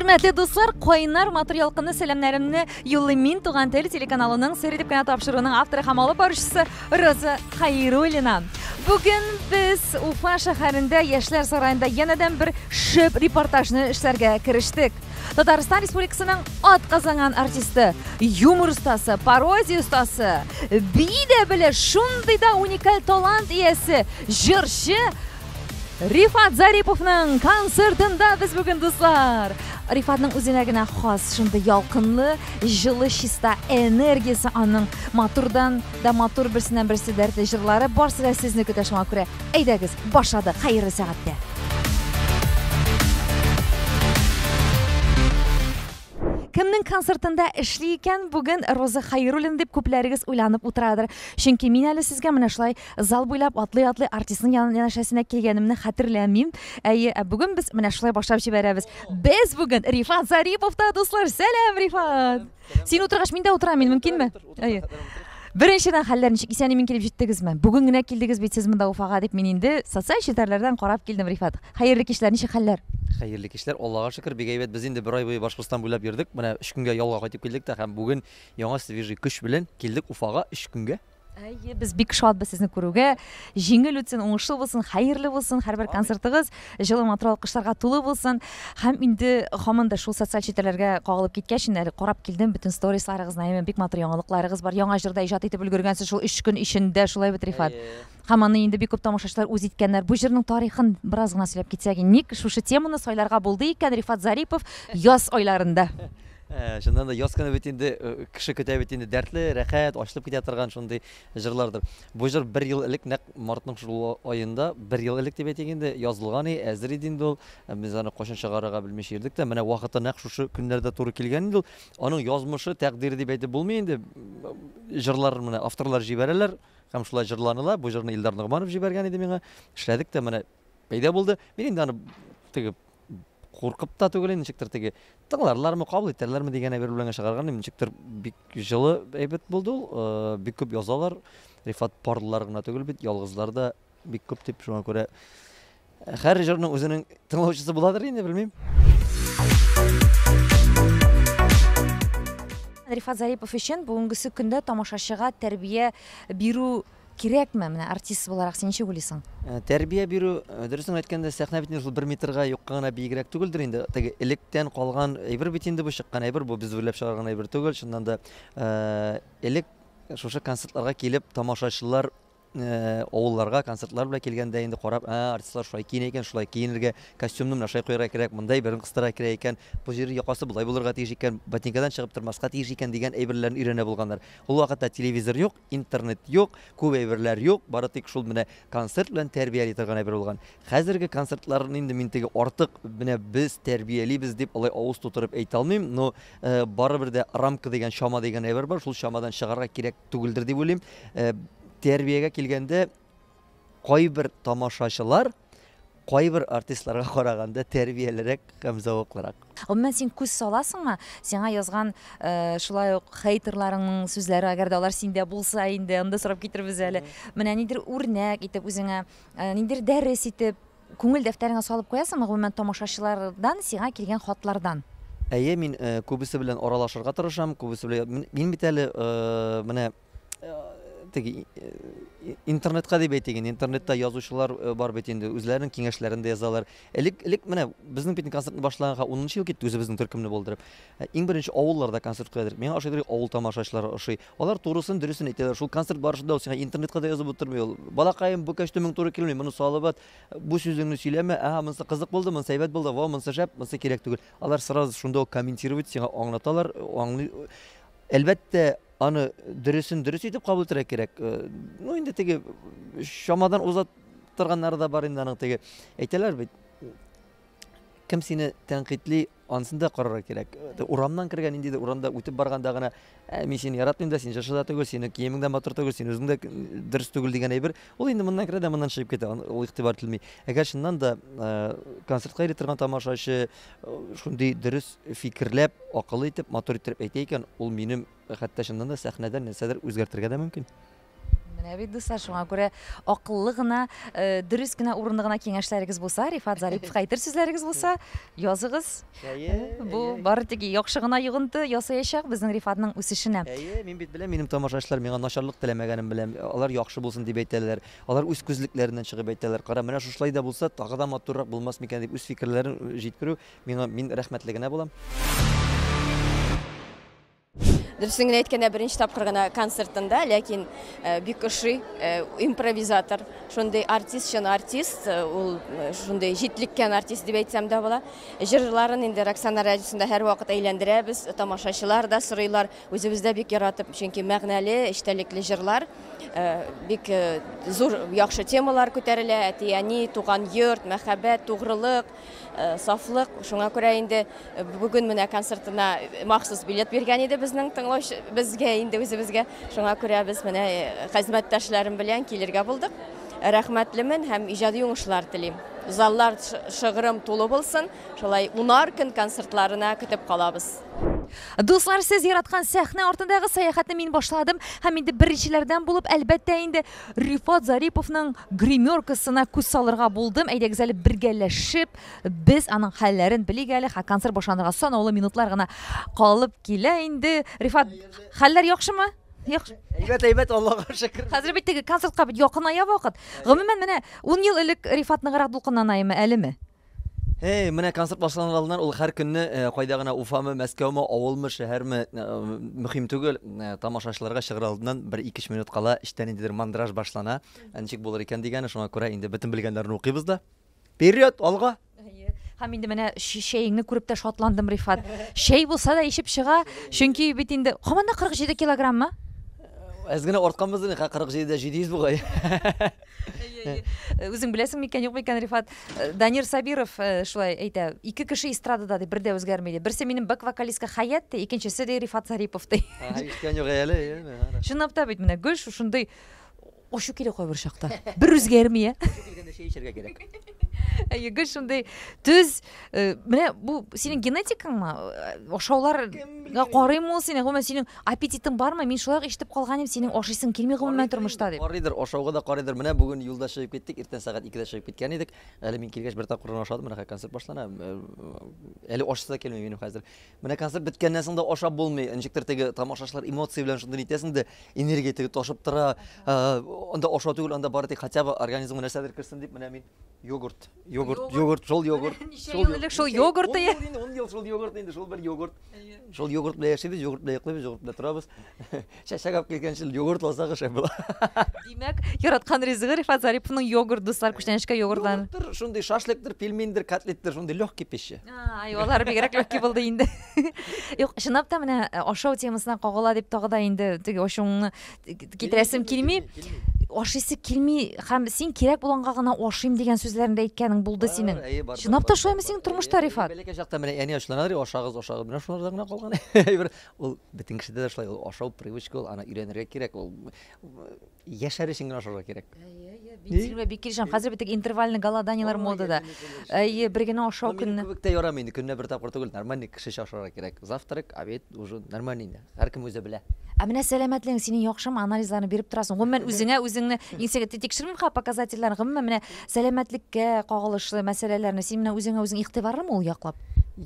Хөрмәтле дуслар, кайнар матур ялкынлы сәламнәремне юллыйм мин Туган тел телеканалының сер итеп кенә тапшыруының авторы һәм алып баручысы Роза Хайруллина. Бүген без Уфа шәһәрендә Яшьләр сараенда янәдән бер шөп репортажны эшләргә керештек. Татарстан Республикасының атказанган артисты, юмор остасы, пародия остасы, би дә белә, шундый да уникаль талант иясе, җырчы Рифат Зариповның концертында без бүген, дуслар. Рифатның үзенә генә хас шундый ялкынлы, җылы, чиста энергиясе аның матурдан да матур берсеннән берсе дәртле җырлары барсы да сезне көтә шуңа күрә. Әйдәгез, башладык. Хәерле сәгатьтә. Кемнең концертында эшли икән бүген Роза Хайруллина дип күпләрегез уйланып утырадыр. Чөнки мин әле сезгә менә шулай зал буйлап атлый-атлый артистның янәшәсенә килгәнемне хәтерләмим. Әйе, ә бүген без менә шулай башлап җибәрәбез. Без бүген Рифат Зариповта, дуслар. Сәлам, Рифат! Син утыргач, мин дә утырам, мин мөмкинме? Әйе. Беренчедән хәлләр ничек? Исән-имин килеп җиттегезме? Бүген генә килдегез бит сез монда Уфага дип мин инде социаль челтәрләрдән карап килдем, Рифат. Хәерле кичләр, ничек хәлләр? Хәерле кичләр, Аллага шөкер, бик әйбәт. Без инде бер ай буе Башкортстан буйлап йөрдек. Менә өч көнгә ялга кайтып килдек тә һәм бүген яңа свежий көч белән килдек Уфага өч көнгә. Әйе, без бик шатбыз сезне күрүгә. Җиңел үтсен, уңышлы булсын, хәерле булсын һәрбер концертыгыз, җылы матур алкышларга тулы булсын. Һәм инде һаман да шул социаль челтәрләргә кагылып киткәч, инде әле карап килдем бөтен сторисларыгызны, әйе, бик матур яңалыкларыгыз бар. Яңа җыр да иҗат итеп өлгергәнсез шул өч көн эчендә, шулай бит, Рифат? Һәм аны инде бик күп тамашачылар үз иткәннәр. Бу җырның тарихын бераз гына сөйләп китсәк, ник шушы теманы сайларга булды икән Рифат Зарипов яз айларында? Чыннан да яз көне бит инде кеше көтә бит инде дәртле, рәхәт, ачылып китә торган шундый җырлардыр. Бу җыр бер ел элек, нәкъ мартның шул аенда, бер ел элек дип әйтик инде, язылган и, әзер иде инде ул. Без аны кайчан чыгарырга белмичә йөрдек тә, менә вакыты нәкъ шушы көннәрдә туры килгән инде ул. Аның язмышы, тәкъдире дип әйтеп булмый инде. Җырлар менә авторлар җибәрәләр һәм шулай җырланыла. Бу җырны Илдар Ногманов җибәргән иде миңа. Эшләдек тә менә пәйда булды. Мин инде аны теге куркып та түгел инде, ничектер теге тыңларлармы, кабул итәрләрме дигән әйбер белән чыгарган идем. Ничектер бик җылы әйбәт булды ул. Бик күп язалар. Рифат парлылар гына түгел бит, ялгызлар да бик күп дип, шуңа күрә һәр җырның үзенең тыңлаучысы буладыр инде, белмим. Рифат Зарипов өчен бүгенгесе көндә тамашачыга тәрбия бирү кирәкме? Менә артист буларак син ничек уйлыйсың? Тәрбия бирү, дөресен әйткәндә, сәхнә бит инде шул бер метрга юкка гына биегрәк түгелдер инде. Теге электән калган әйбер бит инде бу, чыккан әйбер, бу без уйлап чыгарган әйбер түгел. Чыннан да, элек шушы концертларга килеп тамашачылар авылларга концертлар белән килгәндә инде карап, ә, артистлар шулай киенә икән, шулай киенергә, костюмны менә шулай куярга кирәк, монда әйберен кыстырырга кирәк икән, бу җире якасы болай булырга тиеш икән, ботинкадан чыгып тормаска тиеш икән дигән әйберләрне өйрәнә булганнар. Ул вакытта телевизор юк, интернет юк, күп әйберләр юк, бары тик шул менә концерт белән тәрбияли торган әйбер булган. Хәзерге концертларны инде мин теге артык менә без тәрбиялибез дип алай авыз тутырып әйтә алмыйм, но барыбер дә рамка дигән, чама дигән әйбер бар, шул чамадан чыгарга кирәк түгелдер дип уйлыйм. Тәрбиягә килгәндә, кайбер тамашачылар кайбер артистларга караганда тәрбиялерәк һәм зәвыклырак. Гомумән, син күз саласыңмы? Сиңа язган шулай ук хейтерларыңның сүзләре, әгәр дә алар синдә булса инде, анда сорап китербез әле. Менә нидер үрнәк итеп үзеңә, нидер дәрес итеп, күңел дәфтәреңә салып куясыңмы, гомумән, тамашачылардан сиңа килгән хатлардан? Әйе, мин күбесе белән аралашырга тырышам, күбесе белән. Мин бит әле менә теге интернетка дип әйтик инде, интернетта язучылар бар бит инде, үзләренең киңәшләрен дә язалар. Элек, элек менә безнең бит концертны башлаганга 10 ел китте үзебезнең төркемне булдырып. Иң беренче авылларда концерт куядыр. Миңа ошый авыл тамашачылары ошый. Алар турысын, дөресен әйтәләр. Шул концерт барышында ул сиңа интернетка да язып утырмый ул. Балакаем, бу костюмың туры килми, моны салып ат, бу сүзеңне сөйләмә, әһә, монысы кызык булды, монысы әйбәт булды, во, монысы шәп, монысы кирәк түгел. Алар сразу шунда ук комментировать, сиңа аңлаталар, аңлый. Әлбәттә, аны дөресен дөрес итеп кабул итәргә кирәк. Ну, инде теге чамадан уза торганнары да бар инде аның теге. Әйтәләр бит, кем сине тәнкыйтьли, анысын да карарга кирәк. Урамнан кергән ниндидер урамда үтеп барганда гына, мин сине яратмыйм да, син җырчы да түгел, синең киемең дә матур түгел, син үзең дә дөрес түгел дигән әйбер, ул инде моннан керә дә моннан чыгып китә, ул игътибар ителми. Әгәр чыннан да концертка йөри торган тамашачы шундый дөрес фикерләп, акыллы итеп, матур иттереп әйтә икән, ул минем хәтта чыннан да сәхнәдә нәрсәдер үзгәртергә дә мөмкин. Менә бит, дуслар, шуңа күрә акыллы гына, дөрес кенә, урынлы гына киңәшләрегез булса, Рифат Зариповка әйтер сүзләрегез булса, языгыз. Әйе. Бу бары тик яхшы гына йогынты ясаячак безнең Рифатның үсешенә. Әйе, мин бит беләм, минем тамашачылар миңа начарлык теләмәгәнен беләм. Алар яхшы булсын дип әйтәләр. Алар үз күзлекләреннән чыгып әйтәләр. Кара, менә шушылай да булса, тагы да матуррак булмас микән дип үз фикерләрен җиткерү миңа мин рәхмәтле генә булам. Дөресен генә әйткәндә, беренче тапкыр гына концертында, ләкин бик ошый, импровизатор, шундый артист, чын артист, ул шундый җитлеккән артист дип әйтсәм дә була. Җырларын инде Роксана радиосында һәрвакыт әйләндерәбез, тамашачылар да сорыйлар, үзебез дә бик яратып, чөнки мәгънәле, эчтәлекле җырлар, бик зур, яхшы темалар күтәрелә, әти-әни, туган йорт, мәхәббәт, тугрылык, сафлык. Шуңа күрә инде бүген менә концертына махсус билет биргән иде безнең тыңлаучы, безгә инде үзебезгә. Шуңа күрә без менә хезмәттәшләрем белән килергә булдык. Рәхмәтлемен һәм иҗади уңышлар телим. Заллар шыгрым тулы булсын. Шулай унар көн концертларына көтеп калабыз. Дуслар, сез яраткан сәхнә артындагы сәяхәтне мин башладым һәм инде беренчеләрдән булып, әлбәттә инде, Рифат Зариповның гримеркасына күз салырга булдым. Әйдәгез әле бергәләшеп, без аның хәлләрен белик әле. Һәм концерт башланырга санаулы минутлар гына калып килә инде. Рифат, хәлләр яхшымы? Яхшы. Әйбәт, әйбәт, Аллага шөкер. Хәзер бит теге концертка бит якыная вакыт. Гомумән, менә 10 ел элек Рифат ныграк дулкынлана име, әлеме? Эй, менә концерт башланыр алдыннан ул һәр көнне кайда гына Уфамы, Мәскәүме, авылмы, шәһәрме, мөһим түгел, тамашачыларга чыгыр алдыннан бер ике-өч минут кала эчтән ниндидер мандраж башлана. Ничек булыр икән дигәне, шуңа күрә инде бөтен белгәннәрне укыйбыз да. Вперед, алга! Һәм инде менә чәеңне күреп тә шатландым, Рифат. Чәй булса да эчеп чыга, чөнки бит инде һаман да 47 килограммы? Әз генә артканбыз инде, 47-дә 700 бугай. Үзең беләсең микән, юк микән, Рифат? Данир Сабиров шулай әйтә, ике кеше эстрадада ди, бер дә үзгәрми ди. Берсе минем бэк-вокалистка Хәят ди, икенчесе ди Рифат Зарипов ди. Ишеткән юк әле. Чынлап та бит менә гел шушындый ачу килә кайбер чакта. Бер үзгәрми, ә. Ачу килгәндә чәй эчәргә кирәк. Әйе, гел шундый төз. Менә бу синең генетикаңмы? Ашауларга карыймы ул синең? Гомумән, синең аппетитың бармы? Мин шулай ук ишетеп калган идем, синең ашыйсың килми гомумән тормышта дип. Карыйдыр, ашауга да карыйдыр. Менә бүген юлда чыгып киттек, иртән сәгать 2-дә чыгып киткән идек. Әле мин килгәч бер тапкыр гына ашадым, менә хәзер концерт башлана. Әле ашыйсы да килми минем хәзер. Менә концерт беткәннән соң да ашап булмый. Ничектер теге тамашачылар эмоция белән шундый нитәсең дә, энергия теге ташып тора. Анда ашау түгел, анда бары тик хотя бы организмга нәрсәдер керсен дип, менә мин йогурт, йогурт, йогурт, шул йогурт. Ничә ел элек шул йогурт. 10 ел инде, 10 ел шул йогурт инде, шул бер йогурт. Шул йогурт белән яшибез, йогурт белән йоклыйбыз, йогурт белән торабыз. Чәчәк алып килгәнче йогурт алсак шәп була. Димәк, яраткан ризыгы Рифат Зариповның йогурт, дуслар, күчтәнәчкә йогуртлар. Йогурттыр, шундый шашлыктыр, пельмендер, котлеттыр, шундый легкий пища. Ай, алар бигрәк легкий булды инде. Юк, чынлап та менә ашау темасына кагыла дип тагы да инде теге ачуыңны китерәсем килми. Ашыйсы килми һәм син кирәк булганга гына ашыйм дигән сүзләрен дә әйткәнең булды синең. Чынлап та шулаймы синең тормышта, Рифат? Бәләкәй чакта менә әни ачуланадыр, ашагыз, ашагыз, менә шулардан гына калган әйбер. Ул бөтен кешедә дә шулай, ул ашау привычка ул, аны өйрәнергә кирәк, ул яшәр өчен генә ашарга кирәк. Әйе, мин синең белән бик килешәм. Хәзер бит интервальный голоданиелар модада. Әйе, бер генә ашау көнне. Минем кебек тә ярамый инде, көненә бер тапкыр түгел, нормальный кешечә ашарга кирәк. Завтрак, обед уже нормальный инде. Һәркем үзе белә. Ә менә сәламәтлегең синең яхшымы? Анализларны биреп торасың. Гомумән, үзеңә үзеңне иңсәгә тикшермим ха показательләрне. Гомумән, менә сәламәтлеккә кагылышлы мәсьәләләрне син менә үзеңә үзең игътибарлымы ул яклап?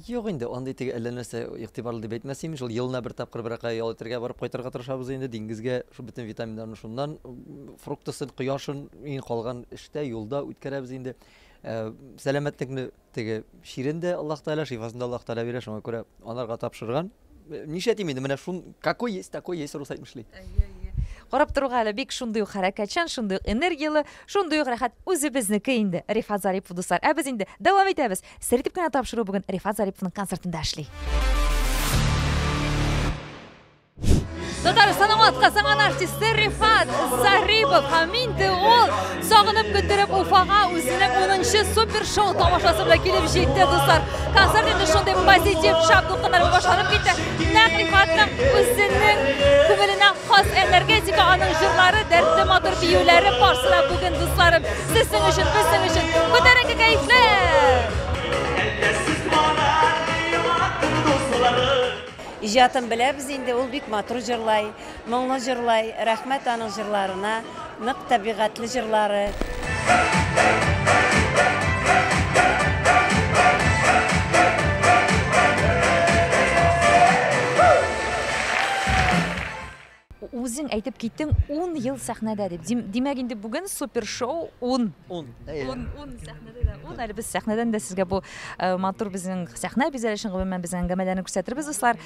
Юк инде, андый теге әллә нәрсә игътибарлы дип әйтмәс идем. Шул елына бер тапкыр берәр ял итәргә барып кайтырга тырышабыз инде диңгезгә. Шул бөтен витаминнарны шуннан, фруктысын, кояшын, иң калган эштә, юлда үткәрәбез инде. Сәламәтлекне теге чирен дә Аллаһ Тәгалә, шифасын да Аллаһ Тәгалә бирә, шуңа күрә анарга тапшырган. Нишләтим инде, менә шун какой есть, такой есть, рус әйтмешли. Карап торуга әле бик шундый ук хәрәкәтчән, шундый ук энергияле, шундый ук рәхәт үзебезнеке инде Рифат Зарипов, дуслар. Ә без инде дәвам итәбез. Сер итеп кенә тапшыру бүген Рифат Зариповның концертында эшли. Татарстанның атказанган артисты Рифат Зарипов һәм инде ул сагынып көттереп Уфага үзенең 10нчы супер шоу тамашасы белән килеп җитте, дуслар. Концерт инде шундый позитив шәп дулкыннар белән башланып китте. Нәкъ Рифатның үзенең күңеленә хас энергетика, аның җырлары, дәртле матур биюләре барсы да бүген, дусларым, сезнең өчен, безнең өчен күтәренке кәефләр. Иҗатын беләбез инде, ул бик матур җырлай, моңлы җырлай. Рәхмәт аның җырларына. Нык табигатьле җырлары. Үзең әйтеп киттең, 10 ел сәхнәдә дип. Димәк, инде бүген супер шоу 10. 10. 10, 10 сәхнәдә дә 10. Әле без сәхнәдән дә сезгә бу матур безнең сәхнә бизәлешен, гомумән безнең әңгәмәләрне күрсәтербез, дуслар.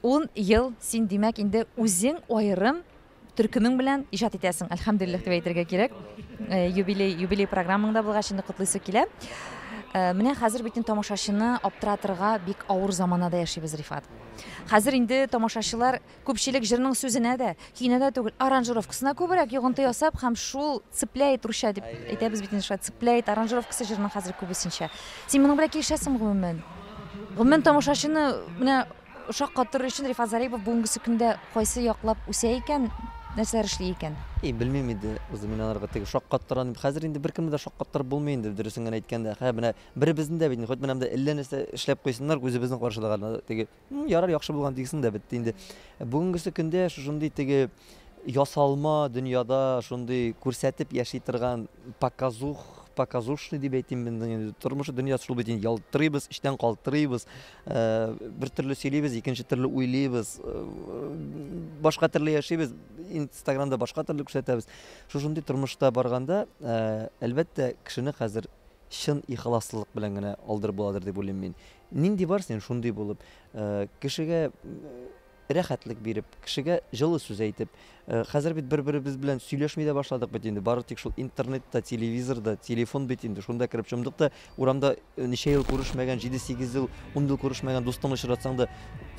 10 ел син, димәк, инде үзең аерым төркемең белән иҗат итәсең. Әлхәмдүлилләһ дип әйтергә кирәк. Юбилей программаң да булгач, инде котлыйсы килә. Менә хәзер бит инде тамашачыны аптыратырга бик авыр заманада яшибез, Рифат. Хәзер инде тамашачылар күпчелек җырның сүзенә дә, көенә дә түгел, аранжировкасына күбрәк йогынты ясап һәм шул цепляет русча дип әйтәбез бит инде шулай, цепляет аранжировкасы җырның хәзер күбесенчә. Син моның белән килешәсеңме гомумән? Гомумән тамашачыны менә шаккатырыр өчен Рифат Зарипов бүгенгесе көндә кайсы яклап үсә икән, нәрсәләр эшли икән? И, белмим инде, үзе мин аларга теге шаккаттырам дип. Хәзер инде беркемне дә шаккаттырып булмый инде, дөресен генә әйткәндә. Хә, менә беребезне дә бит инде, хоть менә монда әллә нәрсә эшләп куйсыннар, үзебезнең каршыда гына теге, ярар, яхшы булган дигесең дә бетте инде. Бүгенгесе көндә шушындый теге ясалма дөньяда шундый күрсәтеп яши торган показух, показушный дип әйтим мин инде. Тормышы дөньясы шул бит инде, ялтырыйбыз, эчтән калтырыйбыз, бер төрле сөйлибез, икенче төрле уйлыйбыз, башка төрле яшибез, Инстаграмда башка төрле күрсәтәбез. Шушындый тормышта барганда, әлбәттә, кешене хәзер чын ихласлылык белән генә алдырып буладыр дип уйлыйм мин. Нинди бар син, шундый булып, кешегә рәхәтлек биреп, кешегә җылы сүз әйтеп. Хәзер бит бер-беребез белән сөйләшми дә башладык бит инде. Бары тик шул интернетта, телевизорда, телефон бит инде. Шунда кереп чумдык та, урамда ничә ел күрешмәгән, җиде-сигез ел, ун ел күрешмәгән дустыңны очратсаң да,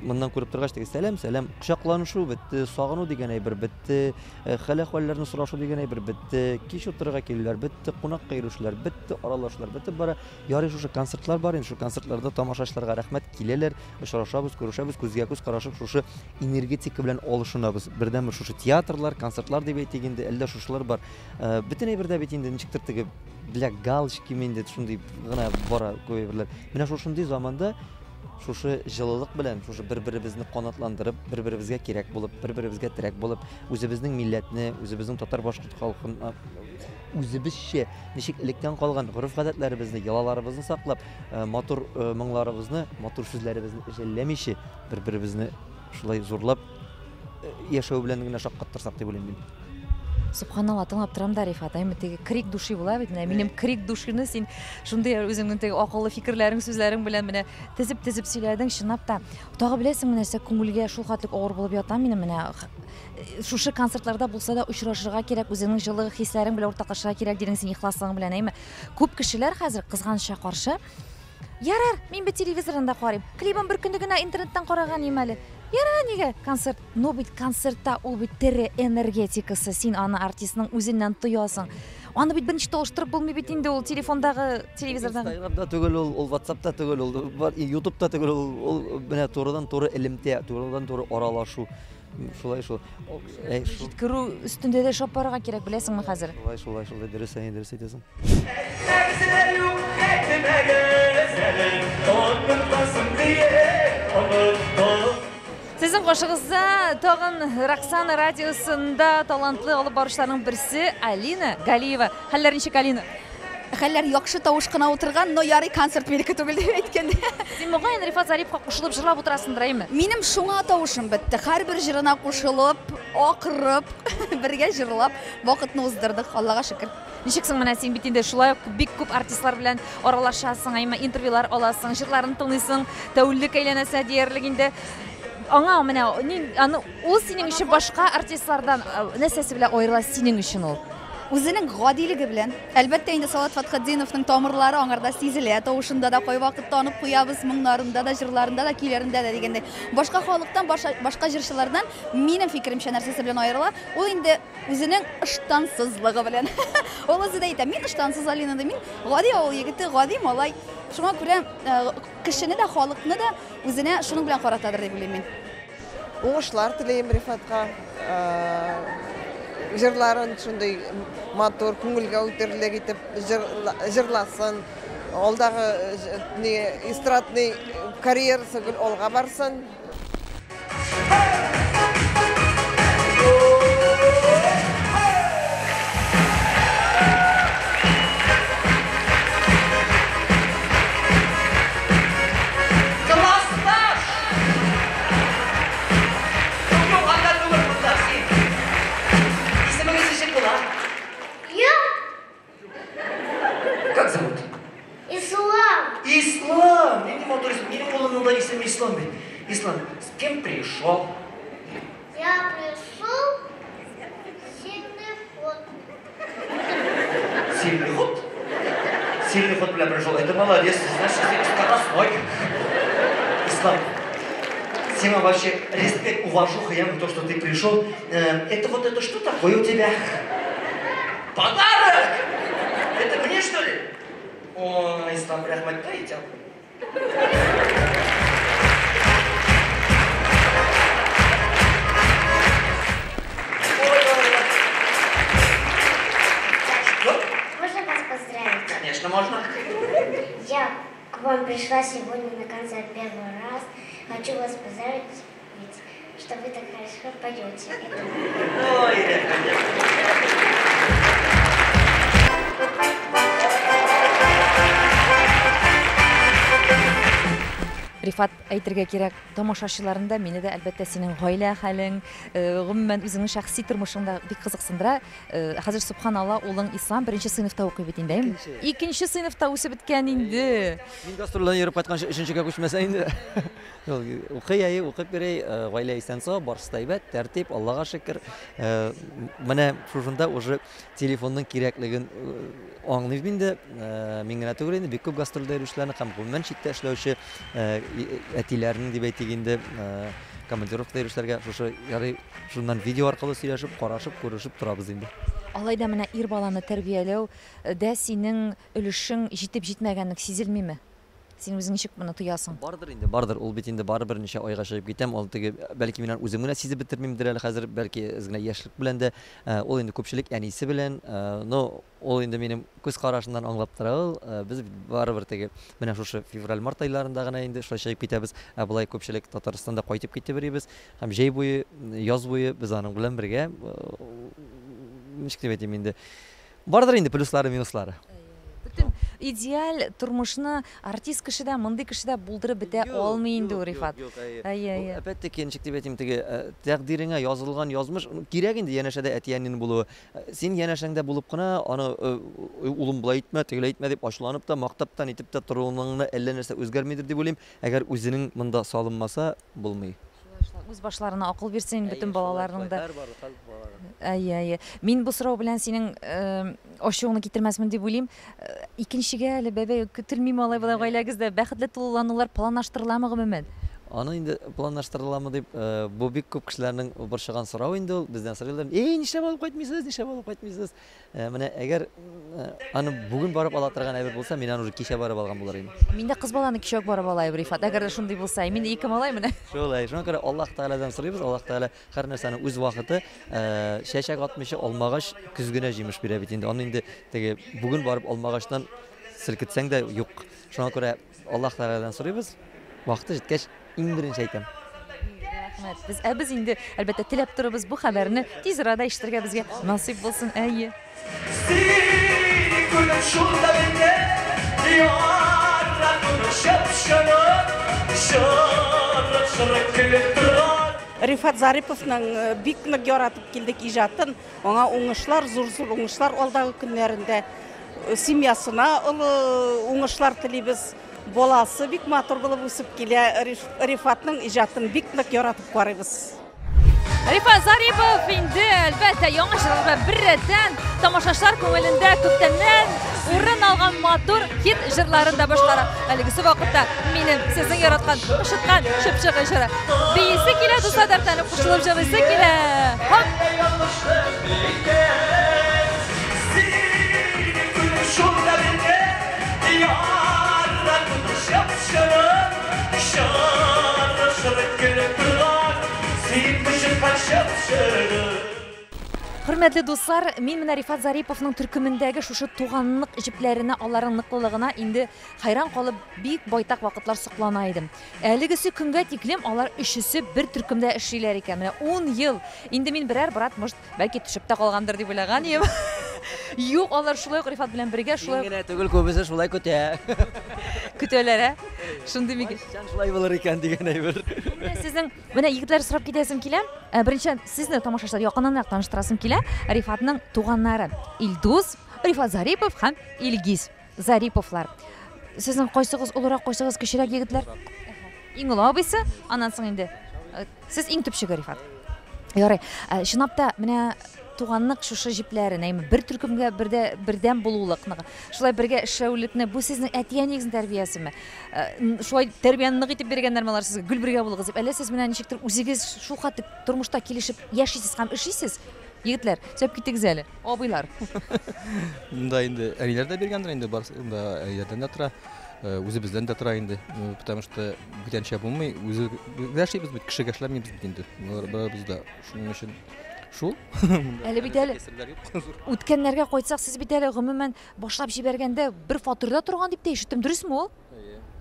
моннан күреп торгач, теге сәлам, сәлам, кочакланышу бетте, сагыну дигән әйбер бетте, хәл-әхвәлләрне сорашу дигән әйбер бетте, кич утырырга килүләр бетте, кунакка йөрүчеләр бетте, аралашулар бетеп бара. Ярый шушы концертлар бар инде, шул концертларда тамашачыларга рәхмәт, киләләр, очрашабыз, күрешәбез, күзгә күз карашып шушы энергетика белән алышынабыз. Бердәнбер шушы театрлар, концертлар дип әйтик инде, әллә шушылар бар. Бөтен әйбер дә бит инде ничектер теге для галочки инде шундый гына бара күп әйберләр. Менә шушындый заманда шушы җылылык белән, шушы бер-беребезне канатландырып, бер-беребезгә кирәк булып, бер-беребезгә терәк булып, үзебезнең милләтне, үзебезнең татар-башкорт халкын үзебезчә ничек электән калган гореф-гадәтләребезне, йолаларыбызны саклап, матур моңларыбызны, матур сүзләребезне жәлләмичә бер-беребезне шулай зурлап яшәү белән генә шаккаттырсак дип уйлыйм мин. Субханалла, тыңлап торам да, Рифат, әйме теге крик души була бит, менә минем крик душины син шундый үзеңнең теге акыллы фикерләрең, сүзләрең белән менә тезеп-тезеп сөйләдең, чынлап та. Тагы беләсеңме нәрсә, күңелгә шул хәтлек авыр булып ята минем менә шушы концертларда булса да очрашырга кирәк, үзеңнең җылы хисләрең белән уртаклашырга кирәк дидең син ихласлыгың белән, әйме. Күп кешеләр хәзер кызганычка каршы, ярар, мин бит телевизордан да карыйм, клибын бер көнне генә интернеттан караган идем әле. Ярар, нигә концерт? Но бит концертта ул бит тере энергетикасы, син аны артистның үзеннән тоясың. Аны бит берничә алыштырып булмый бит инде ул телефондагы, телевизордагы. Инстаграмда түгел ул, ул WhatsAppта түгел ул, бар, YouTubeта түгел ул, ул менә турыдан-туры элемтә, турыдан-туры аралашу. Шулай шул. Әй, шул. Җиткерү өстендә дә шап барырга кирәк, беләсеңме хәзер? Шулай, шулай, шулай, дөрес, әй, дөрес әйтәсең. Сезнең каршыгызда тагын Роксана радиосында талантлы алып баручыларның берсе Алина Галиева. Хәлләр ничек, Алина? Хәлләр яхшы, тавыш кына утырган, но ярый концерт минеке түгел дип әйткәндә. Син мөгаен Рифат Зариповка кушылып җырлап утырасыңдыр, әйме? Минем шуңа тавышым бетте. Һәрбер җырына кушылып, акырып, бергә җырлап вакытны уздырдык, Аллага шөкер. Ничек соң менә син бит инде шулай ук бик күп артистлар белән аралашасың, әйме, интервьюлар аласың, җырларын тыңлыйсың, тәүлек әйләнәсе диярлек инде. Аңа менә, ни, аны, ул синең өчен башка артистлардан, нәрсәсе белән аерыла синең өчен ул? Үзенең гадилеге белән. Әлбәттә инде Салават Фәтхетдиновның тамырлары аңарда сизелә, тавышында да кайвакыт танып куябыз, моңнарында да, җырларында да, көйләрендә дә дигәндәй. Башка халыктан, башка җырчылардан минем фикеремчә нәрсәсе белән аерыла? Ул инде үзенең ыштансызлыгы белән. Ул үзе дә әйтә, мин ыштансыз Алина ди, мин гади авыл егете, гади малай. Шуңа күрә, кешене дә, халыкны да үзенә шуның белән каратадыр дип уйлыйм мин. Уңышлар теләйм Рифатка. Җырларын шундый матур, күңелгә үтерлек итеп җырласын. Алдагы, ни, эстрадный карьерасы гел алга барсын. Ислам, с кем пришел? Я пришел сильный ход. Сильный ход? Сильный ход бля, пришел. Это молодец, ты знаешь, скоростной. Ислам, Сима, вообще, респект, уважуха, я то, что ты пришел. Это вот это что такое у тебя? Подарок! Это мне, что ли? О, Ислам, рәхмәт, дай идем. Что? Можно вас поздравить? Конечно, можно. Я к вам пришла сегодня на концерт первый раз. Хочу вас поздравить, что вы так хорошо поете. Ой, рәхмәт. Рифат, әйтергә кирәк, тамашачыларын да, мине дә, әлбәттә, синең гаилә хәлең, гомумән, үзеңнең шәхси тормышың да бик кызыксындыра. Хәзер, субханалла, улың Ислам беренче сыйныфта укый бит инде, әйеме? Икенче сыйныфта үсеп беткән инде. Мин гастрольдән йөреп кайтканчы өченчегә күчмәсә инде. Укый, әйе, укып йөри, гаилә исән-сау, барысы да әйбәт, тәртип, Аллага шөкер. Менә шушында уже телефонның кирәклеген аңлыйм инде. Мин генә түгел инде, бик күп гастрольдә йөрүчеләрне һәм гомумән читтә эшләүче әтиләрнең дип әйтик инде, командировкада йөрүчеләргә шушы ярый, шуннан видео аркылы сөйләшеп, карашып, күрешеп торабыз инде. Алай да менә ир баланы тәрбияләү дә синең өлешең җитеп җитмәгәнлек сизелмиме? Син үзең ничек моны тоясың? Бардыр инде, бардыр. Ул бит инде барыбер ничә айга чыгып китәм. Ул теге, бәлки мин аны үзем генә сизеп бетермимдер әле хәзер, бәлки әз генә яшьлек белән дә. Ул инде күпчелек әнисе белән, но ул инде минем күз карашыннан аңлап тора ул. Без барыбер теге менә шушы февраль-март айларында гына инде шулай чыгып китәбез. Ә болай күпчелек Татарстанда кайтып китеп йөрибез. Һәм җәй буе, яз буе без аның белән бергә, ничек дип әйтим инде, бардыр инде плюслары, минуслары. Бөтен идеаль тормышны артист кеше дә, мондый кеше дә булдырып бетә алмый инде ул, Рифат. Әйе, әйе. Опять-таки, ничек дип әйтим, теге тәкъдиреңә язылган язмыш, кирәк инде янәшәдә әти-әнинең булуы. Син янәшәңдә булып кына, аны улым болай итмә, тегеләй итмә дип ачуланып та, мактап та, нитеп тә торуыңны әллә нәрсә үзгәрмидер дип уйлыйм. Әгәр үзенең монда салынмаса, булмый. Үз башларына акыл бирсен бөтен балаларның да. Әйе, әйе. Мин бу сорау белән синең ачуыңны китермәсмен дип уйлыйм. Икенчегә әле бәбәй көтелмиме алай болай гаиләгездә? Бәхетле тулыланулар планлаштырыламы гомумән? Аны инде планлаштырыламы дип, бу бик күп кешеләрнең борчыган сорау инде ул. Бездән сорыйлар, "Эй, нишләп алып кайтмыйсыз? Нишләп алып кайтмыйсыз?" Менә әгәр аны бүген барып ала торган әйбер булса, мин аны уже кичә барып алган булыр идем. Мин дә кыз баланы кичә үк барып алайым, Рифат. Әгәр дә шундый булса, мин дә ике малай менә. Шулай. Шуңа күрә Аллаһ Тәгаләдән сорыйбыз. Аллаһ Тәгалә һәр нәрсәнең үз вакыты, чәчәк атмыйча алмагач көз генә җимеш бирә бит инде. Аны инде теге бүген барып алмагачтан селкетсәң дә юк. Шуңа күрә Аллаһ Тәгаләдән сорыйбыз. Вакыты җиткәч, иң беренче әйтәм. Рәхмәт. Без, ә без инде, әлбәттә, теләп торабыз бу хәбәрне тиз арада ишетергә безгә насыйп булсын. Әйе. Сине күрдем шунда мине, яратуны чып-чынын, шырык-шырык көлеп торган. Рифат Зариповның бик нык яратып килдек иҗатын. Аңа уңышлар, зур-зур уңышлар алдагы көннәрендә. Семьясына олы уңышлар телибез. Баласы бик матур булып үсеп килә. Рифатның иҗатын бик нык яратып карыйбыз. Рифат Зарипов инде, әлбәттә, яңа җырлар белән бер рәттән тамашачылар күңелендә күптәннән урын алган матур хит җырларын да башкара. Әлегесе вакытта минем сезнең яраткан Кышыткан чыпчык җыры. Биисе килә, дуслар, дәртләнеп кушылып җырлыйсы килә. Хоп! Хөрмәтле дуслар, мин менә Рифат Зариповның төркемендәге шушы туганлык җепләренә, аларның ныклылыгына инде хайран калып бик байтак вакытлар соклана идем. Әлегесе көнгә тиклем алар өчесе бер төркемдә эшлиләр икән. Менә 10 ел. Инде мин берәр брат, может, бәлки төшеп тә калгандыр дип уйлаган идем. Юк, алар шулай ук Рифат белән бергә, шулай ук. Мин генә түгел, күбесе шулай көтә. Көтәләр, ә? Шундый микән? Кайчан шулай булыр икән дигән әйбер. Менә сезнең, менә егетләр сорап китәсем килә. Беренчедән, сезне тамашачылар якыннанрак таныштырасым килә. Рифатның туганнары Илдус, Рифат Зарипов һәм Илгиз Зариповлар. Сезнең кайсыгыз олырак, кайсыгыз кечерәк, егетләр? Иң олы абыйсы, аннан соң инде сез иң төпчеге, Рифат. Ярый, чынлап та менә туганлык шушы җепләрен, әйме, бер төркемгә бердә бердәм булулыкны, шулай бергә эшләүлекне, бу сезнең әти-әниегезнең тәрбиясеме? Шулай тәрбияне нык итеп биргәннәрме алар сезгә, гел бергә булыгыз дип? Әллә сез менә ничектер үзегез шул хәтле тормышта килешеп яшисез һәм эшлисез? Егетләр, сөйләп китегез әле, абыйлар. Монда инде әниләр дә биргәндер инде, барысы да әниләрдән дә тора, үзебездән дә тора инде. Потому что бүтәнчә булмый, үзебез яшибез бит, кешегә эшләмибез бит инде. Барыбыз да шуның өчен шул. Әле бит әле үткәннәргә кайтсак, сез бит әле гомумән башлап җибәргәндә бер фатирда торган дип тә ишеттем, дөресме ул?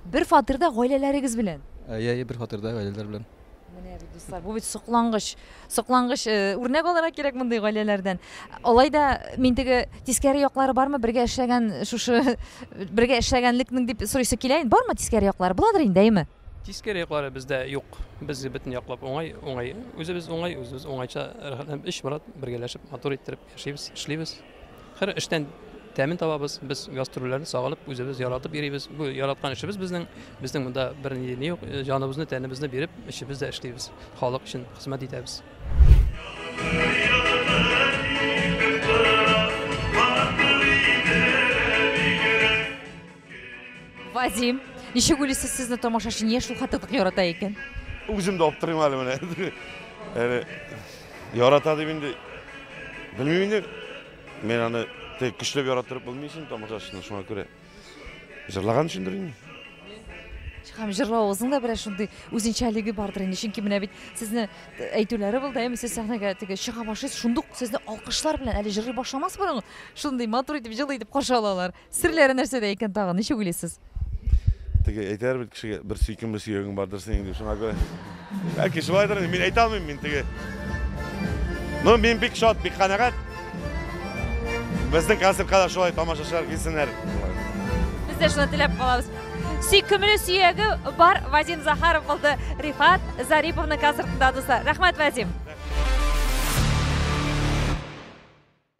Бер фатирда гаиләләрегез белән. Әйе, бер фатирда гаиләләр белән. Менә бит, дуслар, бу бит соклангыч, соклангыч үрнәк алырга кирәк мондый гаиләләрдән. Алай да мин теге тискәре яклары бармы бергә эшләгән шушы бергә эшләгәнлекнең дип сорыйсы килә инде. Бармы тискәре яклары? Буладыр инде, әйеме? Тискәре яклары бездә юк. Без бөтен яклап уңай, уңай. Үзебез уңай, үзебез уңайча рәхәтләнеп өч брат бергәләшеп матур иттереп яшибез, эшлибез. Һәр эштән тәмен табабыз. Без гастрольләрне сагынып, үзебез яратып йөрибез. Бу яраткан эшебез безнең. Безнең монда бер ни юк. Җаныбызны, тәнебезне биреп, эшебез дә эшлибез. Халык өчен хезмәт итәбез. Вадим, ничек уйлыйсыз, сезне тамашачы нигә шул хәтле нык ярата икән? Үзем дә аптырыйм әле менә. Әле ярата дип инде белмим инде. Мин аны тек көчләп яраттырып булмый өчен тамашачыны, шуңа күрә җырлаган өчендер инде. Һәм җырлавыгызның да берәр шундый үзенчәлеге бардыр инде. Чөнки менә бит сезне әйтүләре булды, әйме, сез сәхнәгә теге чыга башлыйсыз, шундук сезне алкышлар белән әле җырлый башламас борын шундый матур итеп, җылы итеп каршы алалар. Серләре нәрсәдә икән тагын, ничек уйлыйсыз? Теге әйтәләр бит кешегә, бер сөйкемле сөягең бардыр синең дип, шуңа күрә. Бәлки шулайдыр инде, мин әйтә алмыйм, мин теге. Ну, мин бик шат, бик канәгать. Безнең концертка да шулай тамашачылар килсеннәр. Без дә шуны теләп калабыз. Сөйкемле сөяге бар Вадим Захаров булды Рифат Зариповның концертында, дуслар. Рәхмәт, Вадим.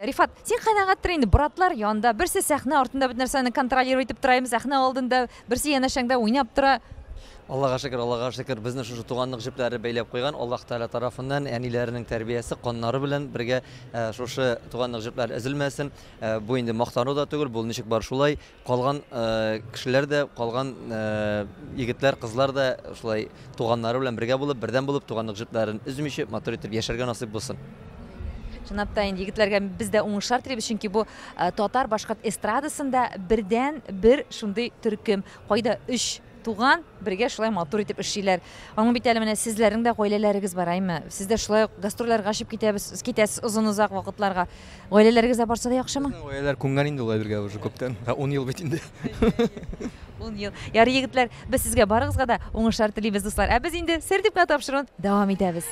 Рифат, син канәгатьтер инде, братлар янда, берсе сәхнә артында бөтен нәрсәне контролировать итеп тора, сәхнә алдында, берсе янәшәңдә уйнап тора. Аллага шөкер, Аллага шөкер, безне шушы туганлык җепләре бәйләп куйган Аллаһ Тәгалә тарафыннан әниләренең тәрбиясе, каннары белән бергә шушы туганлык җепләре өзелмәсен. Бу инде мактану да түгел, бу ничек бар шулай. Калган кешеләр дә, калган егетләр, кызлар да шулай туганнары белән бергә булып, бердәм булып, туганлык җепләрен өзмичә, матур итеп яшәргә насыйп булсын. Чынлап та инде егетләргә без дә уңышлар телибез, чөнки бу татар башкорт эстрадасында бердән бер шундый төркем, кайда өч туган бергә шулай матур итеп эшлиләр. Аның бит әле менә сезләрнең дә гаиләләрегез бар, әйме? Сез дә шулай ук гастрольләргә чыгып китәбез, китәсез озын-озак вакытларга. Гаиләләрегез дә барса да яхшымы? Безнең гаиләләр күнгән инде ул әйбергә уже күптән. 10 ел бит инде. 10 ел. Ярый, егетләр, без сезгә барыгызга да уңышлар телибез, дуслар. Ә без инде сер дип кенә тапшыруын дәвам итәбез.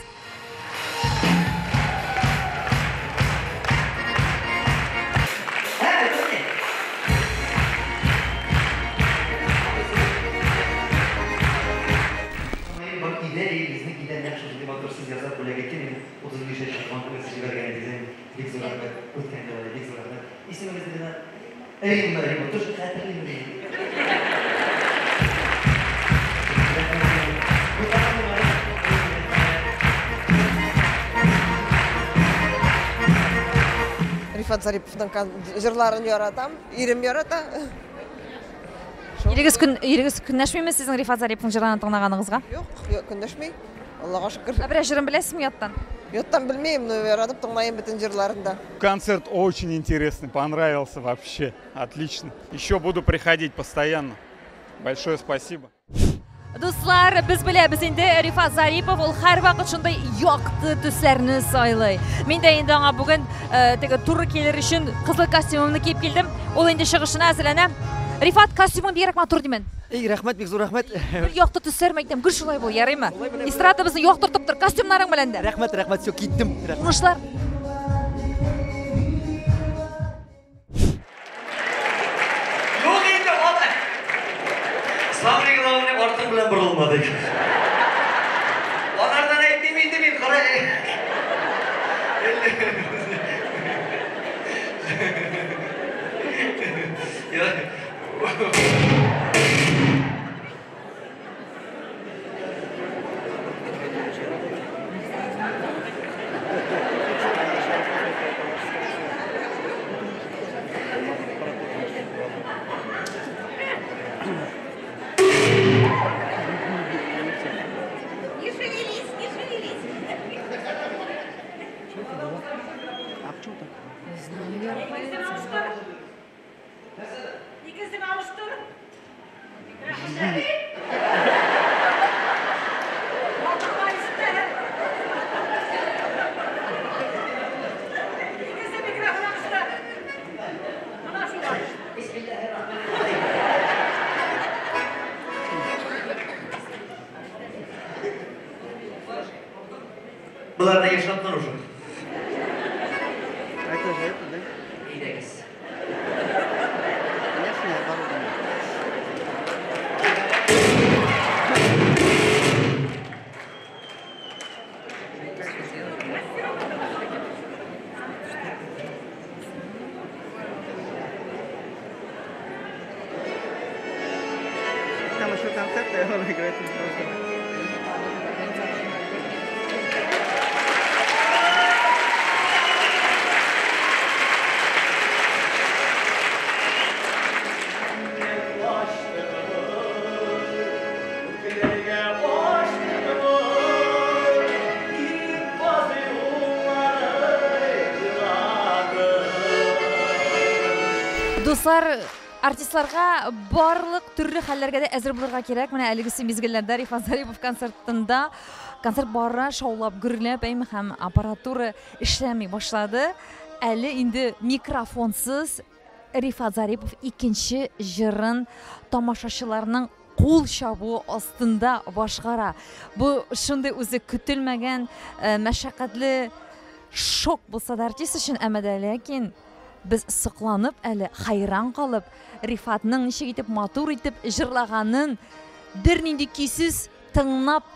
Римма, Римма, тоже хәтерлим. Рифат Зариповның җырларын яратам, ирем ярата. Ирегез көн, ирегез көнләшмиме сезнең Рифат Зариповның җырларын тыңлаганыгызга? Юк, юк, көнләшми. Аллага шөкер. Ә берәр җырын беләсезме яттан? Яттан белмим, но яратып тыңлыйм бөтен җырларын да. Концерт очень интересный, понравился вообще. Отлично. Еще буду приходить постоянно. Большое спасибо. Дуслар, без беләбез инде Рифат Зарипов ул һәрвакыт шундый якты төсләрне сайлый. Мин дә инде аңа бүген теге туры килер өчен кызыл костюмымны киеп килдем. Ул инде чыгышына әзерләнә. Рифат, костюмың бигрәк матур димен. Эй, рәхмәт, бик зур рәхмәт. Бер якты төсләр мәйтәм, гел шулай бул, ярыймы? Эстрадабызны яктыртып тор, костюмнарың белән дә. Рәхмәт, рәхмәт, все, киттем. Уңышлар. Юк инде, аны. Самый главный артың белән борылмадык. Анардан әйтмим инде мин, кара. концерт, наверное, играть немножко. Дуслар, артистларга барлык төрле хәлләргә дә әзер булырга кирәк. Менә әлегесе мизгелләрдә Рифат Зарипов концертында концерт бара, шаулап, гөрләп, әйме, һәм аппаратура эшләми башлады. Әле инде микрофонсыз Рифат Зарипов икенче җырын тамашачыларның кул чабуы астында башкара. Бу шундый үзе көтелмәгән, мәшәкатьле шок булса да артист өчен, әмма дә ләкин без сокланып әле, хайран калып, Рифатның ничек итеп матур итеп җырлаганын бернинди көйсез тыңлап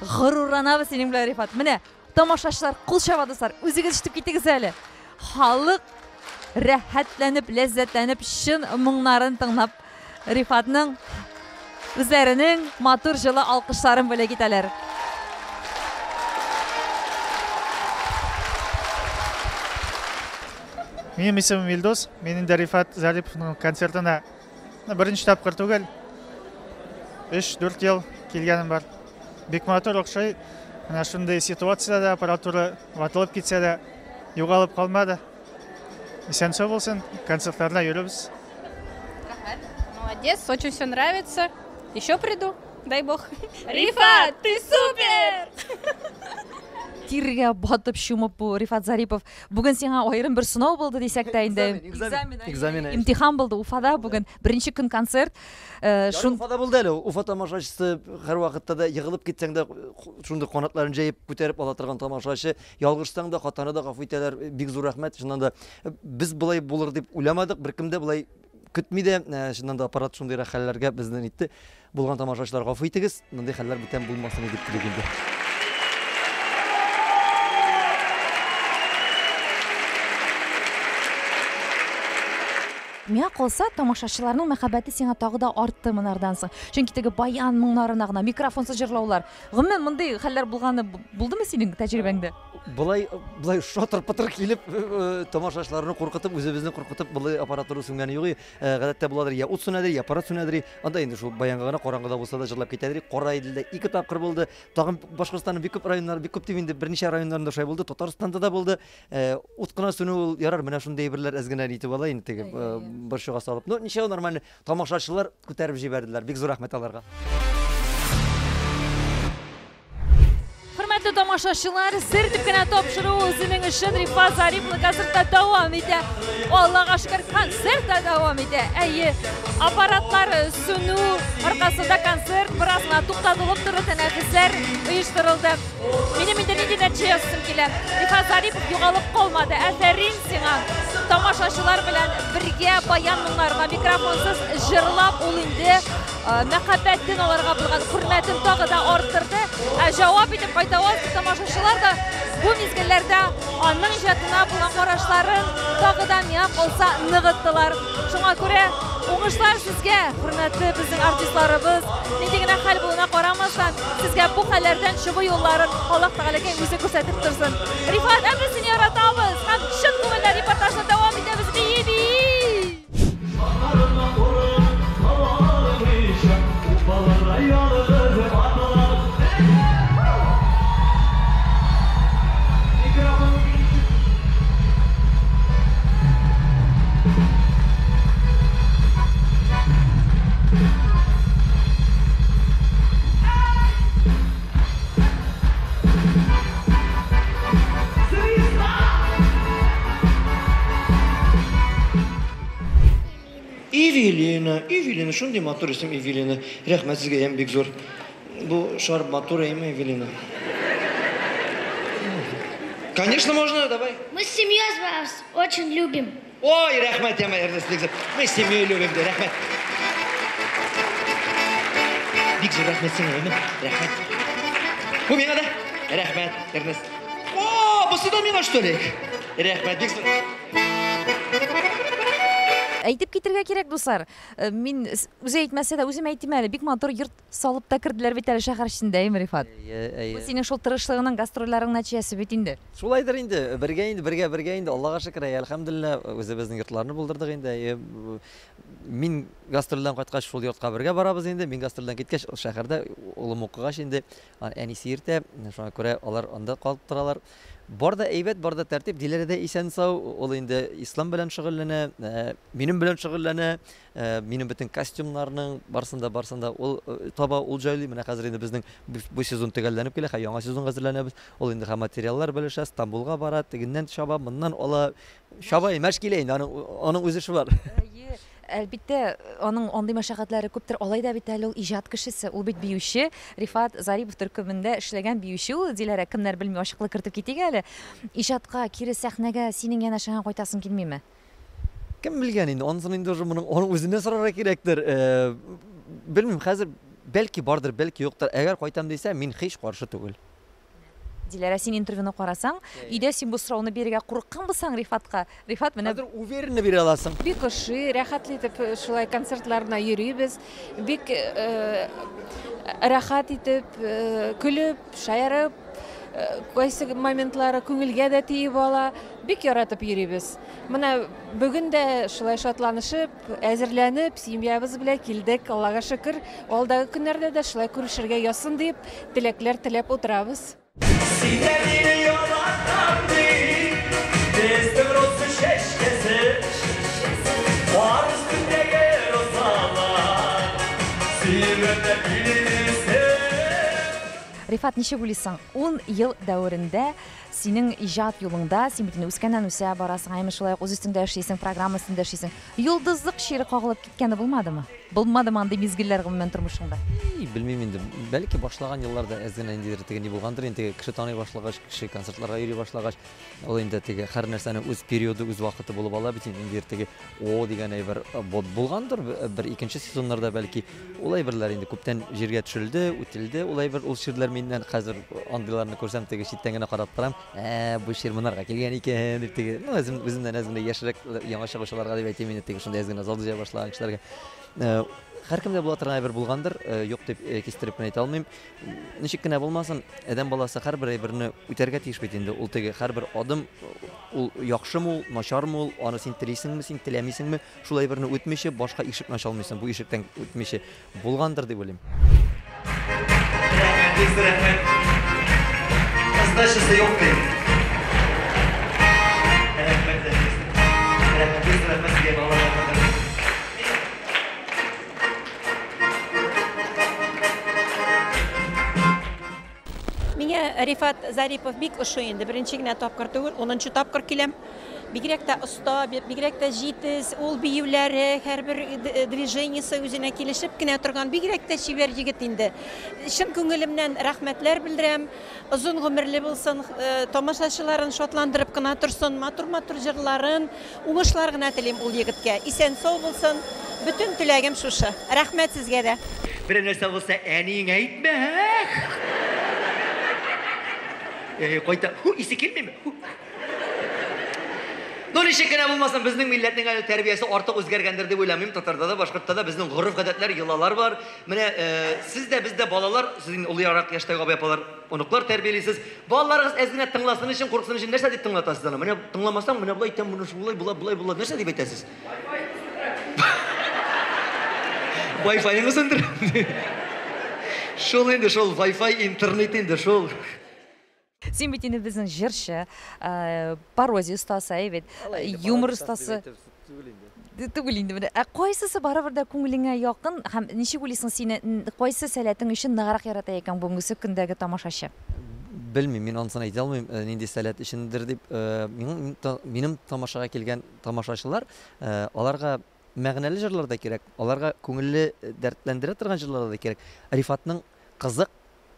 горурланабыз синең белән, Рифат. Менә тамашачылар кул чаба, дуслар. Үзегез ишетеп китегез әле. Халык рәхәтләнеп, ләззәтләнеп, чын моңнарын тыңлап, Рифатның үзләренең матур җылы алкышларын бүләк итәләр. Минем исемем Илдус. Мин инде Рифат Зариповның концертына беренче тапкыр түгел, 3-4 ел килгәнем бар. Бик матур охшый. Менә шундый ситуациядә аппаратура ватылып китсә дә югалып калмады. Исән-сау булсын, концертларына йөрибез. Рәхмәт. Молодец, очень все нравится. Еще приду, дай бог. Рифат, ты супер! Тиргә батып чумып бу Рифат Зарипов. Бүген сиңа аерым бер сынау булды дисәк тә инде. Экзамен, экзамен. Имтихан булды Уфада бүген. Беренче көн концерт. Шун Уфада булды әле. Уфа тамашачысы һәрвакытта да егылып китсәң дә шундый канатларын җәеп күтәреп ала торган тамашачы. Ялгышсаң да, хатаны да гафу итәләр. Бик зур рәхмәт. Чыннан да без болай булыр дип уйламадык. Беркем дә болай көтми дә. Чыннан да аппарат шундыйрак хәлләргә безне итте. Булган тамашачылар гафу итегез. Мондый хәлләр бүтән булмасын дип телик инде. Миңа калса, тамашачыларның мәхәббәте сиңа тагы да артты монардан соң. Чөнки теге баян моңнарына гына микрофонсыз җырлаулар. Гомумән, мондый хәлләр булганы булдымы синең тәҗрибәңдә? Болай, болай шатыр-пытыр килеп, тамашачыларны куркытып, үзебезне куркытып, болай аппаратура сүнгәне юк. Гадәттә буладыр, я ут сүнәдер, я аппарат сүнәдер. Анда инде шул баянга гына караңгыда булса да җырлап китәдер. Кара Иделдә 2 тапкыр булды. Тагын Башкортстанның бик күп районнары, бик күп дип инде берничә районнарында шулай булды. Татарстанда да булды. Ут кына сүнү ул ярар, менә шундый әйберләр әз генә итеп ала инде теге борчуга салып. Ну, ничего, нормально. Тамашачылар күтәреп җибәрделәр. Бик зур рәхмәт аларга. Хөрмәтле тамашачылар, сер дип кенә тапшыру үзенең эшен Рифат Зариповның концертта дәвам итә. Аллага шөкер, концерт та дәвам итә. Әйе, аппаратлар сүнү аркасында концерт бераз гына туктатылып торды, тәнәфесләр оештырылды. Минем инде нинди нәтиҗә ясыйсым килә. Рифат Зарипов югалып калмады. Афәрин сиңа. Тамашачылар белән бергә баян моңнарына микрофонсыз җырлап, ул инде мәхәббәтен аларга булган хөрмәтен тагы да арттырды. Ә җавап итеп кайтаваз тамашачылар да бу мизгелләрдә аның иҗатына булган карашларын тагы да миңа калса ныгыттылар. Шуңа күрә уңышлар сезгә, хөрмәтле безнең артистларыбыз. Нинди генә хәл булуына карамастан, сезгә бу хәлләрдән чыгу юлларын Аллаһ Тәгаләкәй үзе күрсәтеп торсын. Рифат, ә без сине яратабыз һәм чын күңелдән репортажны дәвам итәбез. Бии, бии! Эвелина, Эвелина, шундый матур исем Эвелина. Рәхмәт сезгә, ям бик зур. Бу шар матур әйме, Эвелина? Конечно, можно, давай. Мы с семьей вас очень любим. Ой, рәхмәт, яма, Эрнест, бик зур. Мы с семьей любим, да, рәхмәт. Бик зур рәхмәт сиңа, әйме? Рәхмәт. Бу миңа да? Рәхмәт, Эрнест. О, бусы да миңа, что ли? Рәхмәт, бик зур. Әйтеп китергә кирәк, дуслар. Э, мин үзе әйтмәсә дә, үзем әйтим әле, бик матур йорт салып та керделәр бит әле шәһәр эчендә, әйеме, Рифат? Әйе, әйе. Бу синең шул тырышлыгыңның, гастрольләреңнең нәтиҗәсе бит инде. Шулайдыр инде, бергә инде, бергә, бергә инде, Аллага шөкер, әйе, әлхәмдүлилләһ, үзебезнең йортларны булдырдык инде, әйе. Мин гастрольдән кайткач, шул йортка бергә барабыз инде, мин гастрольдән киткәч, шәһәрдә улым укыгач инде, әнисе йөртә, шуңа күрә алар анда калып торалар. Бар да әйбәт, бар да тәртип, Диләрә дә исән-сау, ул инде ислам белән шөгыльләнә, минем белән шөгыльләнә, минем бөтен костюмнарның барысын да, барысын да ул таба, ул җайлый. Менә хәзер инде безнең бу сезон төгәлләнеп килә, хәзер яңа сезонга әзерләнәбез. Ул инде һәм материаллар белешә, Стамбулга бара, тегеннән чаба, моннан ала. Чаба, мәш килә инде, аның, аның үз эше бар. Әйе, әлбиттә, аның андый мәшәкатьләре күптер. Алай да бит әле ул иҗат кешесе, ул бит биюче. Рифат Зарипов төркемендә эшләгән биюче ул, Диләрә, кемнәр белми, ачыклык кертеп китик әле. Иҗатка, кире сәхнәгә синең янәшәңә кайтасың килмиме? Кем белгән инде, анысын инде уже моның, аның үзеннән сорарга кирәктер. Белмим, хәзер бәлки бардыр, бәлки юктыр. Әгәр кайтам дисә, мин һич каршы түгел. Диләрә, син интервьюны карасаң, өйдә син бу сорауны бирергә курыккан булсаң Рифатка, Рифат менә Хәзер уверенно бирә аласың. Бик ошый, рәхәтле итеп шулай концертларына йөрибез. Бик рәхәт итеп, көлеп, шаярып, кайсы моментлары күңелгә дә тиеп ала. Бик яратып йөрибез. Менә бүген дә шулай шатланышып, әзерләнеп, семьябыз белән килдек. Аллага шөкер, алдагы көннәрдә дә шулай күрешергә язсын дип, теләкләр теләп утырабыз. Син дә мине яраткан дип, Безнең роза чәчкәсе, Кар өстендәге розалар, Сөюемне билгесе. Рифат, ничек уйлыйсың, ун ел дәверендә Синең иҗат юлыңда, син бит инде үскәннән-үсә барасың, әйме, шулай ук үз өстеңдә эшлисең, программа өстендә эшлисең. Йолдызлык чире кагылып киткәне булмадымы? Булмадымы андый мизгелләр гомумән тормышыңда? И, белмим инде. Бәлки башлаган елларда әз генә ниндидер теге ни булгандыр инде, теге кеше таный башлагач, кеше концертларга йөри башлагач, ул инде теге һәр нәрсәнең үз периоды, үз вакыты булып ала бит инде, ниндидер теге о дигән әйбер булгандыр, бер икенче сезоннарда бәлки. Ул әйберләр инде күптән җиргә төшерелде, үтелде. Ул әйбер, ул чирләр миннән хәзер андыйларны күрсәм, теге читтән генә карап торам. Ә, бу чир монарга килгән икән, дип теге, ну, үзем, үземнән әз генә яшьрәк яңа чыгучыларга дип әйтим инде, теге шундый әз генә зал җыя башлаган кешеләргә. Э, һәркемдә була торган әйбер булгандыр, э, юк дип э, кистереп кенә әйтә алмыйм. Ничек кенә булмасын, адәм баласы һәрбер әйберне үтәргә тиеш бит инде. Ул теге һәрбер адым, ул яхшымы ул, начармы ул, аны син телисеңме, син теләмисеңме, Шул әйберне үтмичә, башка ишекне ача алмыйсың. Бу ишектән үтмичә булгандыр дип уйлыйм. Рәхмәт, бик зур рәхмәт. Сдачасы юк ди. Рәхмәт, рәхмәт, бик зур рәхмәт сезгә, балалар, рәхмәт. Миңа Рифат Зарипов бик ошый инде. Беренче генә тапкыр түгел, унынчы тапкыр киләм. Бигрәк тә оста, бигрәк тә җитез, ул биюләре, һәрбер движениесе үзенә килешеп кенә торган, бигрәк тә чибәр егет инде. Чын күңелемнән рәхмәтләр белдерәм. Озын гомерле булсын, тамашачыларын шатландырып кына торсын, матур-матур җырларын, уңышлар гына телим ул егеткә. Исән-сау булсын. Бөтен теләгем шушы. Рәхмәт сезгә дә. Берәр нәрсә булса, әниеңә әйтмә, ә? Кайта, ху, исе килмиме? Ху. Ну, ничек кенә булмасын, безнең милләтнең әле тәрбиясе артык үзгәргәндер дип уйламыйм. Татарда да, башкортта да безнең гореф-гадәтләр, йолалар бар. Менә э, сез дә, без дә балалар, сез инде олыярак яшьтәге абый апалар, оныклар тәрбиялисез. Балаларыгыз әз генә тыңласын өчен, курыксын өчен нәрсә дип тыңлатасыз аны? Менә тыңламасаң, менә болай итәм, менә шулай була, болай була. Нәрсә дип әйтәсез? Wi-Fi-ыңны сүндер. Шул инде, шул Wi-Fi интернет инде, шул. Син бит инде безнең җырчы, пародия остасы, әй бит, юмор остасы. Түгел инде менә. Ә кайсысы барыбер дә күңелеңә якын һәм ничек уйлыйсың, сине кайсы сәләтең өчен ныграк ярата икән бүгенгесе көндәге тамашачы? Белмим, мин анысын әйтә алмыйм, нинди сәләт өчендер дип. Минем тамашага килгән тамашачылар, аларга мәгънәле җырлар да кирәк, аларга күңелле, дәртләндерә торган җырлар да кирәк. Рифатның кызык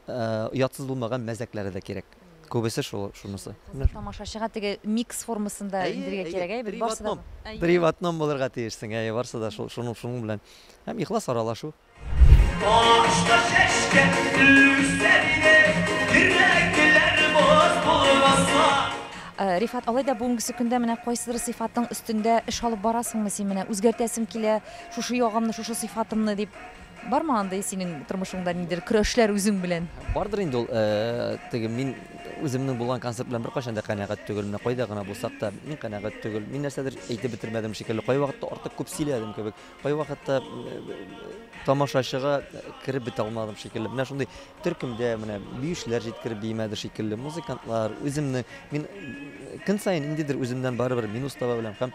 Оятсыз булмаган мәзәкләре дә кирәк. Күбесе шул, шунысы. Хәзер тамашачыга теге микс формасында индерергә кирәк, әйе бит, барсы да. Три в одном булырга тиешсең, әйе, барсы да шул, шуның, шуның белән. Һәм ихлас аралашу. Башка чәчкә үсәр иде, йөрәкләр боз булмаса. Рифат, алай да бүгенгесе көндә менә кайсыдыр сыйфатың өстендә эш алып барасыңмы син менә үзгәртәсем килә, шушы ягымны, шушы сыйфатымны дип бармы андый синең тормышыңда ниндидер көрәшләр үзең белән? Бардыр инде ул, теге мин үземнең булган концерт белән беркайчан да канәгать түгел. Менә кайда гына булсак та, мин канәгать түгел. Мин нәрсәдер әйтеп бетермәдем шикелле. Кайвакытта артык күп сөйләдем кебек. Кайвакытта тамашачыга кереп бетә алмадым шикелле. Менә шундый төркемдә менә биючеләр җиткереп биемәде шикелле, музыкантлар, үземне мин көн саен ниндидер үземнән барыбер минус таба беләм һәм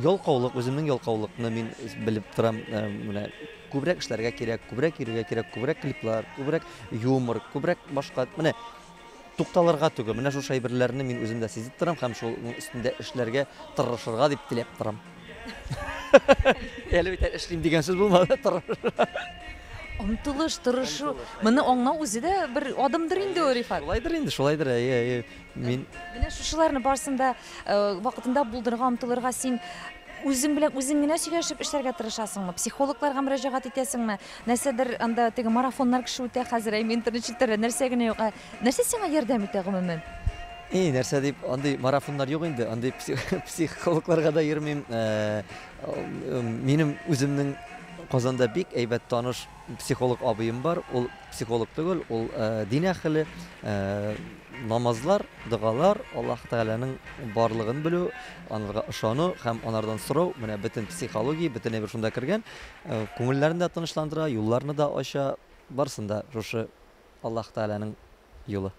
ялкаулык, үземнең ялкаулыкны мин белеп торам. Менә күбрәк эшләргә кирәк, күбрәк йөрергә кирәк, күбрәк клиплар, күбрәк юмор, күбрәк башка. Менә тукталырга түгел. Менә шушы әйберләрне мин үземдә сизеп торам һәм шул өстендә эшләргә тырышырга дип теләп торам. Әле бит эшлим дигән сүз булмады, тырыш. Омтылыш, тырышу. Моны аңлау үзе дә бер адымдыр инде ул, Рифат. Шулайдыр инде, шулайдыр, әйе, әйе. Мин Менә шушыларны барысын да вакытында булдырырга, омтылырга син үзең белән үзең генә сөйләшеп эшләргә тырышасыңмы? Психологларга мөрәҗәгать итәсеңме? Нәрсәдер анда теге марафоннар кеше үтә хәзер, әйме, интернет челтәрдә нәрсә генә юк. Ә нәрсә сиңа ярдәм итә гомумән? И, нәрсә дип, андый марафоннар юк инде, андый психологларга да йөрмим. Минем үземнең Казанда бик әйбәт таныш психолог абыем бар. Ул психолог түгел, ул дин әһеле. Намазлар, догалар, Аллаһ Тәгаләнең барлыгын белү, анарга ышану һәм анардан сорау, менә бөтен психология, бөтен әйбер шунда кергән. Күңелләрне дә тынычландыра, юлларны да ача, барысын да шушы Аллаһ Тәгаләнең юлы.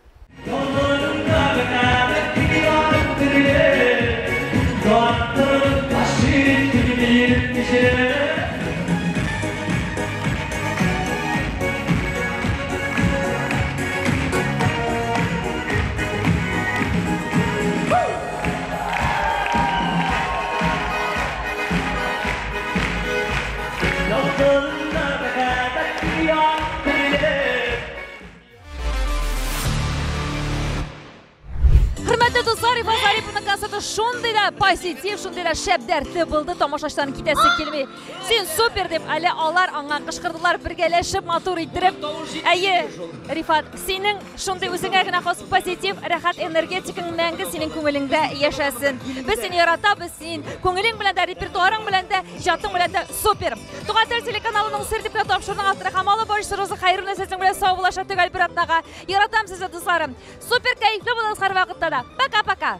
Хөрмәтле дуслар, Иван Зариповның концерты шундый да позитив, шундый да шәп дәртле булды, тамашачыларның китәсе килми. Син супер дип, әле алар аңа кычкырдылар, бергәләшеп, матур иттереп. Әйе, Рифат, синең шундый үзеңә генә хас позитив, рәхәт энергетикаң мәңге синең күңелеңдә яшәсен. Без сине яратабыз, син күңелең белән дә, репертуарың белән дә, иҗатың белән дә супер. Туган тел телеканалының Сер дип тапшыруның авторы һәм алып баручысы Роза Хәйруллина сезнең белән саубуллаша төгәл бер атнага. Яратам сезне, дусларым. Супер кәефле булыгыз һәрвакытта да. Пока-пока.